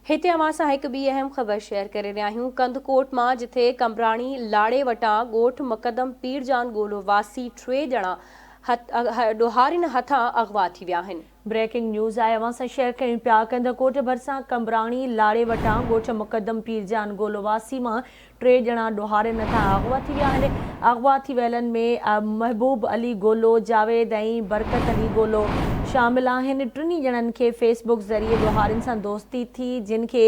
هتي اوهان سان هڪ ٻي اهم خبر شيئر ڪري رهيا آهيون ڪنڌڪوٽ مان جٿي قمبراڻي لاڙي وٽان ڳوٺ مقدم پير جان ڳولو واسي ٽي ڄڻا ڏوهارين هٿان اغوا ٿي ويا آهن. بريڪنگ نيوز آهي اوهان سان شيئر ڪيون پيا ڪنڌڪوٽ ڀرسان قمبراڻي لاڙي وٽان ڳوٺ مقدم پير جان گولو واسي مان ٽي ڄڻا ڏوهارين هٿان اغوا ٿي ويا آهن. اغوا ٿي ويلن ۾ محبوب علي گولو، جاويد ۽ برڪت علي گولو شامل آهن. ٽنهي ڄڻن کي فيس بڪ ذريعي ڏوهارين سان دوستي ٿي، جن کي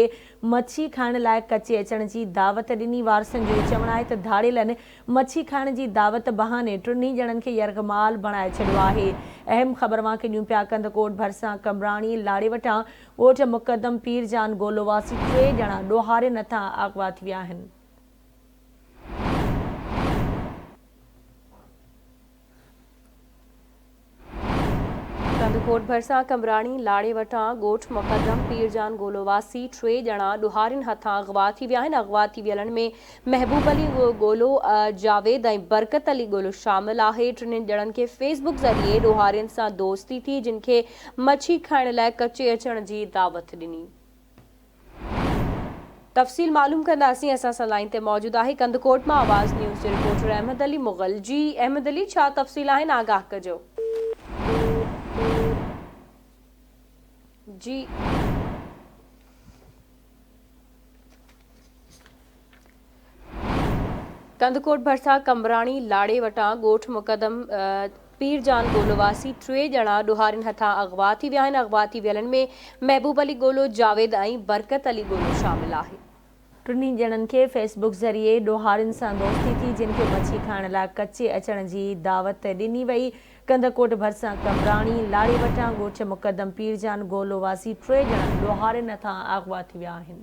مڇي کائڻ لاء ڪچي اچڻ جي دعوت ڏني. وارثن جو اهو چوڻ آهي ته ڌاڙيلن مڇي کائڻ جي دعوت بهاني ٽنهي ڄڻن کي يرغمال بڻائي ڇڏيو آهي. اهم خبر اوهان کي ڏيون پيا ڪنڌڪوٽ ڀرسان قمبراڻي لاڙي وٽان ڳوٺ مقدم پير جان گولو واسي ٽي ڄڻا ڏوهارين هٿان اغوا ٿي ويا آهن. ڪنڌڪوٽ ڀرسان قمبراڻي لاڙي وٽان ڳوٺ مقدم پير جان گولو واسي ٽي ڄڻا ڏوهارين هٿان اغوا ٿي ويا آهن. اغوا ٿي ويلن ۾ محبوب علي ڳولو، جاويد ۽ برڪت علي ڳولو شامل آهي. ٽنهي ڄڻن کي فيس بڪ ذريعي ڏوهارين سان دوستي ٿي، جن کي مڇي کائڻ لاء ڪچي اچڻ جي دعوت ڏني. تفصيل معلوم ڪنداسين، اسان سان لائين تي موجود آهي ڪنڌڪوٽ مان آواز نيوز جي رپورٽر احمد علي مغل. جي احمد علي ڇا تفصيل آهن آگاهه ڪجو. جي. ڪنڌڪوٽ ڀرسان قمبراڻي لاڙي وٽان ڳوٺ مقدم پير جان گولو واسي ٽي ڄڻا ڏوهارين هٿان اغوا ٿي ويا آهن، اغوا ٿي ويلن ۾ محبوب علي گولو، جاويد ۽ برڪت علي گولو شامل آهي. ٽنهي ڄڻن کي فيس بڪ ذريعي ڏوهارين سان دوستي ٿي، جن کي مڇي کائڻ لاء ڪچي اچڻ جي دعوت ڏني وئي. ڪنڌڪوٽ ڀرسان قمبراڻي لاڙي وٽان ڳوٺ مقدم پير جان گولو واسي ٽي ڄڻا ڏوهارين هٿان اغوا ٿي ويا آهن.